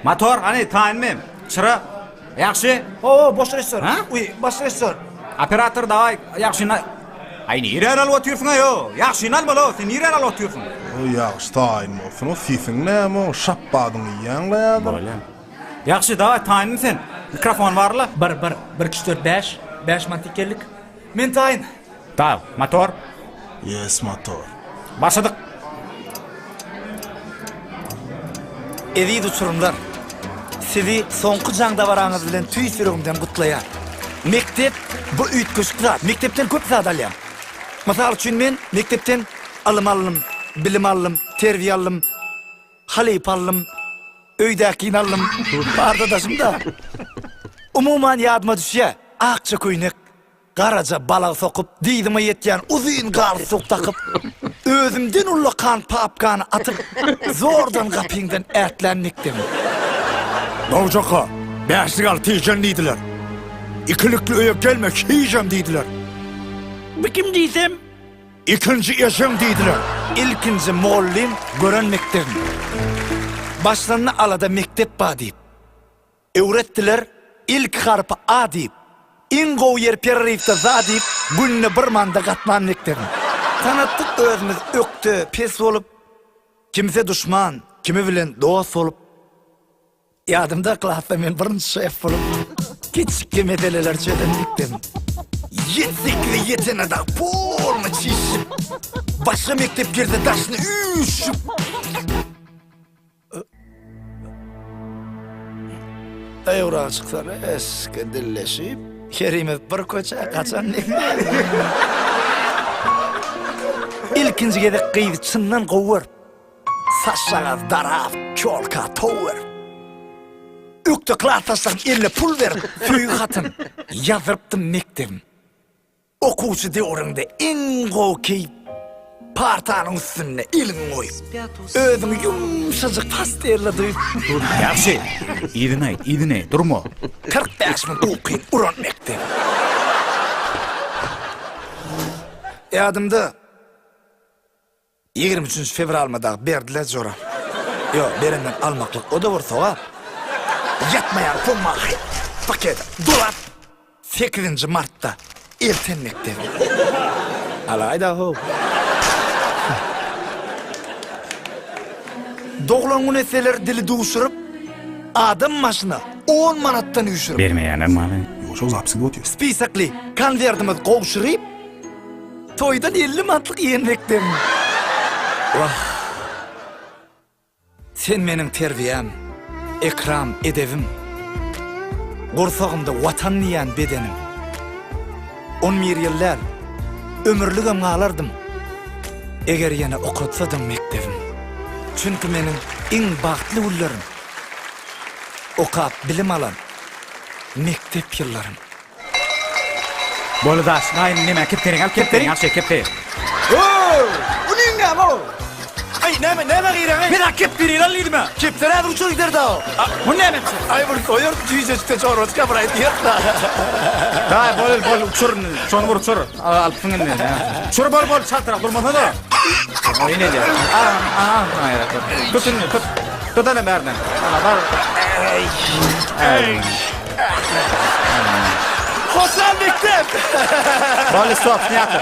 Motor, hany, taýynmy? Çyra, ýagşy? Hawa, boş režissýor. Ha? Uý, baş režissýor. Operator, dawaý, ýagşyny. Aý, nirä alyp otyrsyň-aý, o? Ýagşyny almaly-ow, sen nirä alyp otyrsyň? O, ýagşy taýyn bolsun-ow, sesiň näme-ow, şapbadyňy iýýäň-le häzir. Bolýa. Ýagşy, dawaý, taýynmy sen? Mikrofon bar-la? Bir, bir, bir, iki, üç, dört, bäş. Bäş mantyk geldik. Men taýyn. Daw, motor. Yes, motor. Başladyk. Eziz uçurymlar! Sizi soňky jaň dabaraňyz bilen tüýs ýüregimden gutlaýan. Mekdep bu üýtgeşik zat. Mekdepden köp zat alýaň. Mysal üçin men mekdepden ylym aldym, bilim aldym, terbiýe aldym, halypa aldym, öýdäkini aldym, partadaşym-da. Umuman ýadyma düşýär, akja köýnek, Garaja balak sokup, dyzyma ýetýän uzyn galstuk dakyp, özümden ullakan papkany atyp, zordan gapyňdan ätlän mekdebim. Nowjaka, bäşlik al tijen diýdiler. Ikilikli öýe gelme hijem diýdiler. Bu kim diýsem, ikinji ejeň diýdiler. Ilkinji mugallym gören mekdebim. Başlandy alada mekdep ba diýip. Öwretdiler ilki harpy A diýip, iň gowy ýeri pereriwde za diýip, günde bir manda gatnan mekdebim. Tanatdyk özümiz ökde, pes bolup, kimse duşman, kimi bilen dost bolup. Ýadymda klasda men birinji şef bolup, kiçjikge meseleleri çözen mekdebim. Ýedi-sekize ýetene dag polny çişip, başga mekdep gelse daşyna üýşüp. Eýwra çyksa reske dilleşip, herimiz bir köçä gaçan Ilkinji gezek gyzy çyndan gowy görüp, saçjagaz darap, çolka tow berip, ökde klasdaşlaryň eline pul berip, söýgi hatyn ýazdyrypdym mekdebim. Okuwçy döwrüňde iň gowy keýp partanyň üstünde eliňi goýup, özüňi ýumşajyk pastelde duýup. Ýagşy, yzyny aýt, yzyny, durma. 45 müň ukyň uran mekdep. Ýadymda. 23-nji fewralyma dagy berdiler jora. Ýok, berenden almaklyk o-da bir sogap. Ýatmaýan pommahy pakete dolap, sekizinji martda elten mekdebe. Alaý-da how. Doglan gün etseler dili duşuryp, adam başyna on manatdan üýşürip. Bermeýänler maly. Ýok, şol zapis edip otyr. Spisokly konwerdimizi gowşuryp, Toýdan 50 manatlyk iýen mekdebim. Wah. Sen meniň terbiýäm, ekram, edebim. Gursagymda Watan diýýän bedenim. 11 ýyl däl, ömürligem galardym. Eger ýene okatsadyň mekdebim. Çünki meniň iň bagtly günlerim okap bilim alan mekdep ýyllarym. Boldy daş, gaýyn neme kepderiňi al kepderiňi al şeý kepderi. Ow! Bu neň näme o? Aý näme näme gyraň aý? Men kepderini al diýdim-ä. Kepderi häzir uçar gider da. Bu näme etjek? Aý bir soýar jüýjejikde çorba çykar bir aýt diýer-da. Daý bol bol uçur şony bir uçur. Alypsyň indi. Uçur bol bol çaltrak durmasana. Oýun edýär. A a a. Tut indi tut. Tut ana bärden. Ana bar. Eý. Hoşal mekdep. Boldy stop, snýato.